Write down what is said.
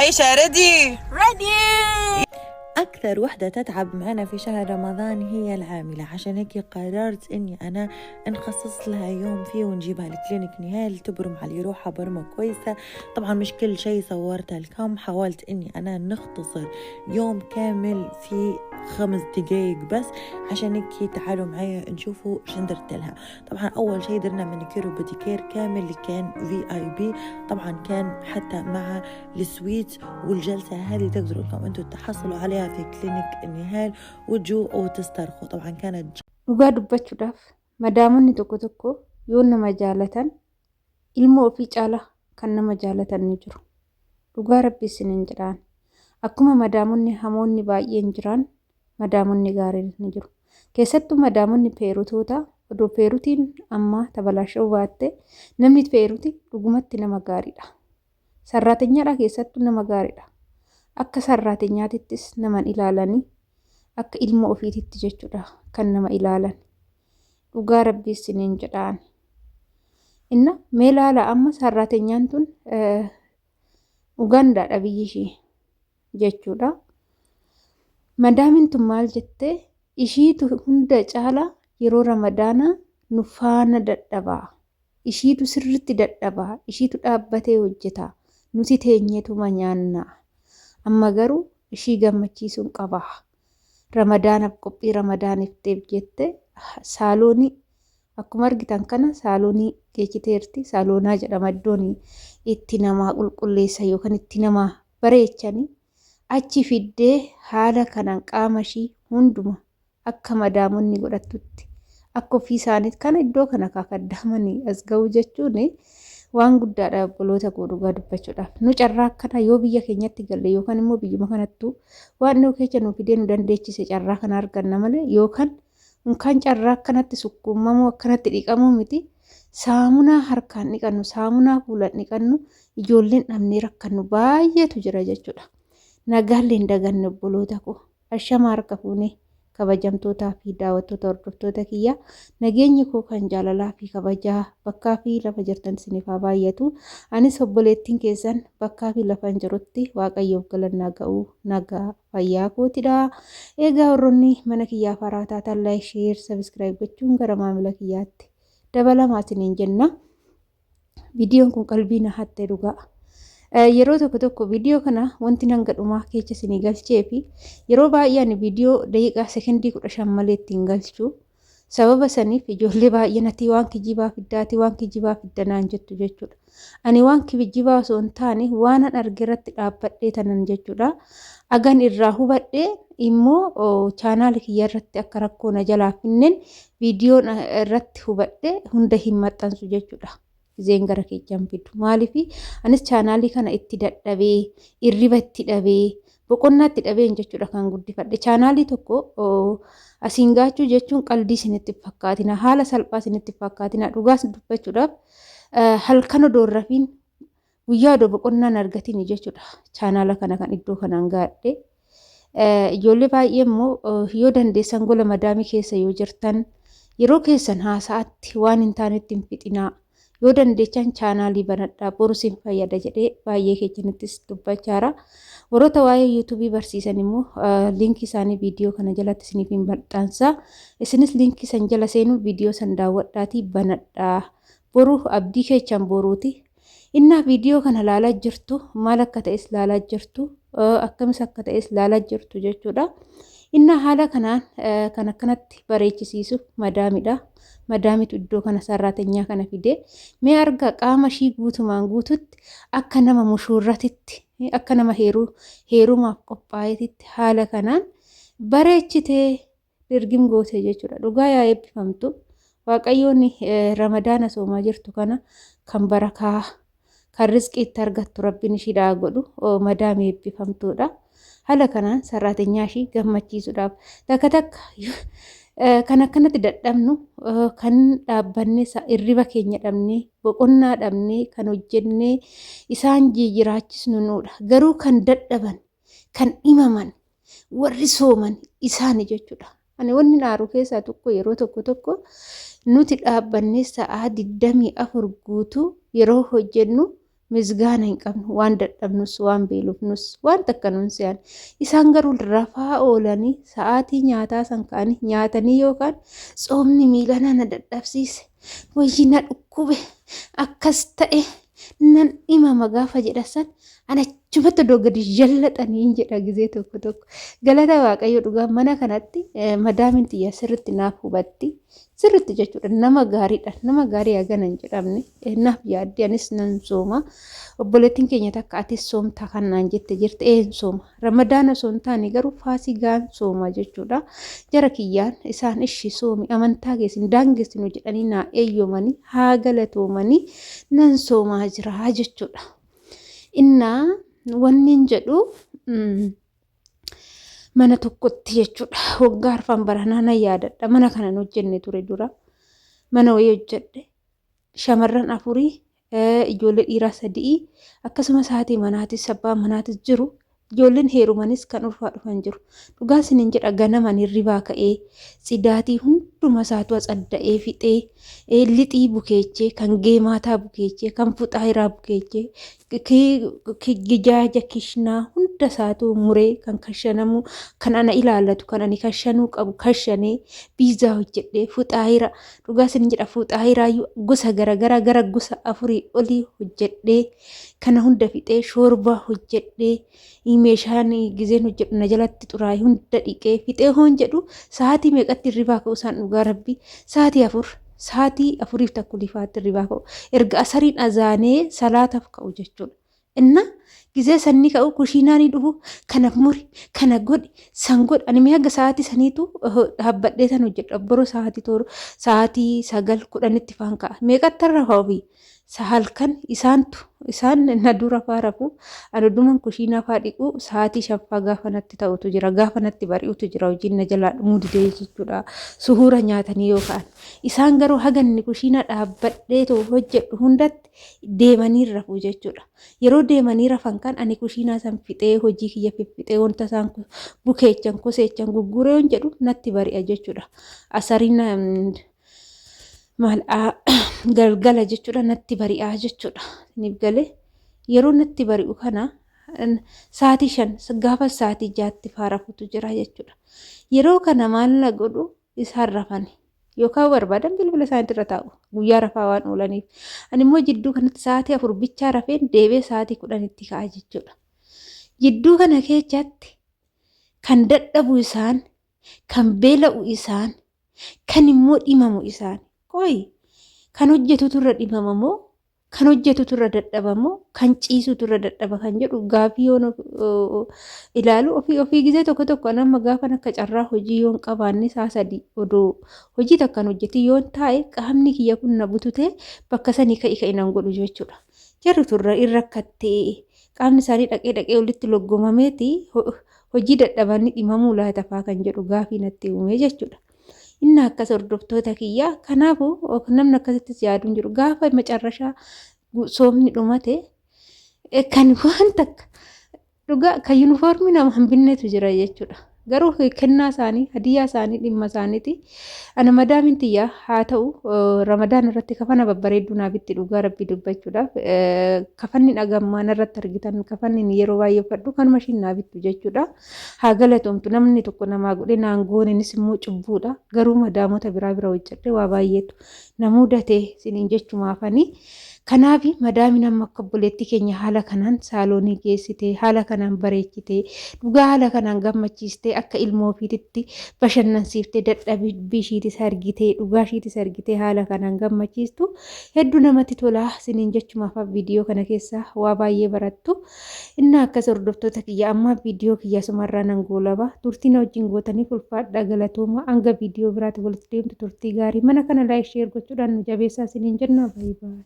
عايشة ready؟ Ready. أكثر وحدة تتعب معنا في شهر رمضان هي العاملة، عشان هيك قررت إني أنا نخصص لها يوم فيه ونجيبها ل clinic نهال تبرم على روحها برمة كويسة. طبعا مش كل شيء صورته لكم، حاولت إني أنا نختصر يوم كامل في 5 دقايق بس، عشان هيك تعالوا معايا نشوفوا شن درت لها. طبعا أول شيء درنا مانيكير وبديكير كامل اللي كان VIP، طبعا كان حتى مع ال suite، والجلسة هذه تقدروا انكم انتم تحصلوا عليها في clinic النهال وتجوا وتسترخوا. طبعا كانت Dhugaa dubbachuudhaaf madaamonni tokko tokko yoo nama jaalatan ilmoo ofii caalaa kan nama jaalatan ni jiru. Dhugaa rabbi isiniin jedhaan. Akkuma madaamonni hamoonni baay'een jiran madaamonni gaariin ni jiru. Keessattuu madaamonni peerutoota odoo peerutiin amma tabalaasha'uu baatte namni peeruti dhugumatti nama gaariidha. Sarraatenyaadha keessattuu nama gaariidha. Akka sarraatenyaatittis naman ilaalanii akka ilma ofiititti jechuudha kan nama ilaalan. Dhugaa rabbii isiniin jedhaan. Inna mee laala amma sarraatenyaan tun Ugaandaadha biyyi ishii jechuudha. Madaamin tun maal jettee ishiitu hunda caalaa yeroo ramadaanaa nu faana dadhabaa. Ishiitu sirriitti dadhabaa. Ishiitu dhaabbatee hojjeta. Nuti teenyeetuma nyaannaa. Amma garuu ishii gammachiisuun qabaa. Ramadaanaaf qophii ramadaaniif ta'eef jette saaloonii akkuma argitan kana saaloonii geechiteerti. Saaloonaa jedhama iddoon itti namaa qulqulleessan yookaan itti namaa bareechanii achi fiddee haala kanaan qaama ishii hunduma akka madaamonni godhattutti akka ofii isaaniitti kana iddoo kana kaakaddaamanii as ga'u jechuun waan guddaadha obboloota koo dhugaa dubbachuudhaaf. Nu carraa akkana yoo biyya keenyatti galle yookaan immoo biyyuma kanattuu waan nu keessa nu fidee nu dandeechise carraa kana arganna malee yookaan unkaan carraa akkanatti sukkuumamuu akkanatti dhiqamuu miti. Saamunaa harkaan dhiqannu, saamunaa fuulaan dhiqannu ijoolleen dhabnee rakkannu baay'eetu jira jechuudha. Nagaallee hin daganne obboloota koo. Ashama harka fuunee kabajamtootaa fi daawwattoota hordoftoota kiyyaa nageenyi koo kan jaalalaa fi kabajaa bakkaa fi lafa jirtan isiniif haa baay'atu. Anis obboleettiin keessan bakkaa fi lafa hin jirutti Waaqayyoof galannaa ga'uu nagaa fayyaa kootidha. Egaa warroonni mana kiyyaaf haaraa taatan like, share, subscribe gochuun gara maamila kiyyaatti dabalamaa isiniin jenna. Viidiyoon kun qalbii na hatte dhugaa. Yeroo tokko tokko viidiyoo kana wanti nan gadhumaa keessa isinii galchee fi yeroo baay'ee ani viidiyoo daqiiqaa sekendii 15 malee ittiin galchu. Sababa saniif ijoollee baay'een ati waan kijibaa fidda ati waan kijibaa fidda naan jettu jechuudha. Ani waan kijibaa osoo hin taane waanan arge irratti dhaabbadhee tanan jechuudha. Agan irraa hubadhee immoo chaanaala kiyya irratti akka rakkoo na jalaa finneen viidiyoon irratti hubadhee hunda hin maxxansu jechuudha. Gizeen gara keechaan fidu. Maaliif anis chaanaalii kana itti dadhabee irriba itti dhabee boqonnaa itti dhabeen jechuudha kan guddifadhe. Chaanaalii tokko asiin gaachuu jechuun qaldii isinitti fakkaatina. Haala salphaa isinitti fakkaatina. Dhugaas dubbachuudhaaf halkan odoo hin rafiin guyyaa odoo boqonnaan argatiin jechuudha. Chaanaala kana kan iddoo kanaan gaadhe. Ijoollee baay'ee immoo yoo dandeessan gola madaamii keessa yoo jirtan yeroo keessan haasa'atti waan hin taanetti hin fixinaa. Yoo dandeechan chaanaalii banadhaa boru sin fayyada jedhee baay'ee keessanittis dubbachaara. Warroota waa'ee yuutuubii barsiisan immoo liinkii isaanii viidiyoo kana jalatti isiniif hin maxxansa. Isinis liinkii san jala seenuu viidiyoo san daawwadhaatii banadhaa. Boru abdii keechan boruuti. Innaa viidiyoo kana laalaa jirtu maal akka ta'es laalaa jirtu akkamis akka ta'es laalaa jirtu jechuudha. Innaa haala kanaan kan akkanatti bareechisiisuuf madaamidha. Madaamitu iddoo kana sarraatenyaa kana fide. Mee arga qaama ishii guutumaan guututti akka nama mushuurratitti akka nama heerumaaf qophaa'eetitti haala kanaan bareechitee dirgim goote jechuudha. Dhugaa yaa eebbifamtu. Waaqayyoon ramadaana soomaa jirtu kana kan barakaa kan rizqii itti argattu rabbiin ishiidhaa godhu madaamii eebbifamtuudha. Haala kanaan sarraatenyaa ishii gammachiisuudhaaf takka takka kan akkanatti dadhabnu kan dhaabbanne irriba keenya dhabnee boqonnaa dhabnee kan hojjennee isaan jiraachisnu nuudha. Garuu kan dadhaban kan dhimaman warri sooman isaani jechuudha. Ani wanni naaru keessaa tokko yeroo tokko tokko nuti dhaabbannee sa'aa 24 guutuu yeroo hojjennu Misgaana hin qabnu, waan dadhabnus, waan beelofnus, waan takka nuun se'an. Isaan garuu rafaa oolanii sa'aatii nyaataa san ka'anii nyaatanii yookaan tsoomni miila na dadhabsiise, wayyi na dhukkube, akkas ta'e nan dhimama gaafa jedhan san ana achumatti odoo gadi jallaxanii jedha gizee tokko tokko. Galata Waaqayyo, dhugaa mana kanatti madaamin tiyya sirritti naaf hubatti. Sirritti jechuudha, nama gaariidha. Nama gaarii hagana hin jedhamne naaf yaaddi, anis nan sooma. Obboleettiin keenya takka atis soomtaa kan naan jette jirti, een sooma. Ramadaana osoo hin taane garuu Faasigaan sooma jechuudha. Jara kiyyaan isaan ishi soomi, amantaa keessin daangessinu jedhanii naa eeyyomanii, haa galatoomanii, nan soomaa jira jechuudha. Innaa wanni hin jedhu, mana tokkotti jechuudha. Waggaa arfan baranaa nan yaadadha. Mana kanan hojjenne ture dura. Mana wayii hojjedhe. Shamarran afurii, ijoollee dhiiraa sadii, akkasumas haati manaatis abbaan manaatis jiru. Ijoolleen heerumanis kan ulfaa dhufan jiru. Dhugaa isiniin jedha, ganaman hirribaa ka'ee tsidaatii hunduma isaatu atsadda'ee fixee, lixii bukeechee, kan geemaataa bukeechee, kan fuxaayiraa bukeechee, gijaaja kishnaa hunda isaatu muree, kan kashanamu kan ana ilaallatu kan ani kashanuu qabu kashanee, biizaa hojjedhee, fuxaayira, dhugaa isin jedha, fuxaayiraayyuu gosa garagaraa gara gosa afurii olii hojjedhee, kana hunda fixee, shoorbaa hojjedhee, meeshaan gizeen hojjedhu na jalatti xuraa'e hunda dhiqee fixee hoon jedhu, sa'aatii meeqatti hirribaa ka'u isaan? Dhugaa Rabbi, sa'aatii 4, sa'aatii 4f takkulifaatti hirribaa ka'u, erga asariin azaanee salaataaf ka'u jechuudha. Inna gizee sanni ka'u kushiinaa ni dhufu, kana muri, kana godhi, san godhi. Ani mi'a sa'aatii saniitu dhaabbadhee san hojjedha. Boroo sa'aatii 7, sa'aatii 9, 10tti faan ka'a. Meeqatti rafa ofii? Halkan isaantu isaan na dura faa rafu, ani dhuman kushiinaa faa dhiqu sa'aatii shanfaa gaafa natti ta'utu jira, gaafa natti bari'utu jira, hojiin na jalaa dhumuu didee jechuudha. Suhuura nyaatanii yoo ka'an, isaan garuu haganni kushiinaa dhaabbadhee hojjedhu hundatti deemanii rafu jechuudha. Yeroo deemanii rafan kan ani kushiinaa san fixee, hojii kiyya fiffixee, wanta isaan bukeechan koseechan gugguree yoon jedhu natti bari'a jechuudha. Asariin maal galgala jechuudha, natti bari'aa jechuudha. Niif galee yeroo natti bari'u kana sa'aatii 5, gaafa sa'aatii 6tti faa rafutu jira jechuudha. Yeroo kana maal na godhu? Isaan rafani yookaan barbaadan bilbila isaanii irra taa'u guyyaa rafaa waan oolaniif. Ani immoo jidduu kanatti sa'aatii 4 bichaa rafeen deebee sa'aatii 10tti ka'a jechuudha. Jidduu kana keessatti kan dadhabu isaan, kan beela'u isaan, kan immoo dhimamu isaan. Qoyi, kan hojjetutu irra dhimama moo, kan hojjetutu irra dadhaba moo, kan ciisutu irra dadhaba kan jedhu gaafii yoon ilaalu ofii ofii gizee tokko tokko amma gaafan akka carraa hojii yoon qabaanne saa 3 odoo hojii takkan hojjetin yoon taa'e, qaamni kiyya kun na bututee bakka sanii ka'i ka'i nan godhu jechuudha. Jarri turra irra rakkattee qaamni isaanii dhaqee dhaqee walitti loggomameeti hojii dadhabanii dhimamuu laata faa kan jedhu gaafii natti uume jechuudha. Inni akkas, hordoftoota kiyyaa, kanaafuu namni akkasittis yaaduu hin jiru. Gaafa macarrashaa soomni dhumate kan waan takka dhugaa kan yuunifoormii nama hin binnetu jira jechuudha. Garuu kennaa isaanii, hadiyyaa isaanii, dhimma isaaniiti. Ana madaamin tiyyaa haa ta'u, Ramadaan irratti kafana babbareedduu naa bitti. Dhugaa Rabbii dubbachuudhaaf, kafanni dhagammaa narratti argitan, kafanni yeroo baay'ee uffadhu kanuma ishiin naa bittu jechuudha. Haa galatoomtu, namni tokko namaa godhe naan goonenis immoo cubbuudha. Garuu madaamota biraa bira hojjedhe waa baay'eetu na mudate isiniin jechumaafanii. Kanaaf madaamin amma akka obboleettii keenya haala kanaan saaloonii geessite, haala kanaan bareechite, dhugaa haala kanaan gammachiiste, akka ilmoo ofiititti bashannansiifte, dadhabbii ishiitis argite, dhugaa ishiitis argite, haala kanaan gammachiistu hedduu namatti tola isiniin jechumaaf. Viidiyoo kana keessa waa baay'ee barattu. Inni akkas, hordoftoota kiyya, amma viidiyoo kiyya sumarraa nan goolaba. Turtii na wajjin gootaniif ulfaadhaa, galatooma. Hanga viidiyoo biraatti walitti deemtu turtii gaarii. Mana kana like, share gochuudhaan nu jabeessaa isiniin jenna. Baay'ee baay'ee.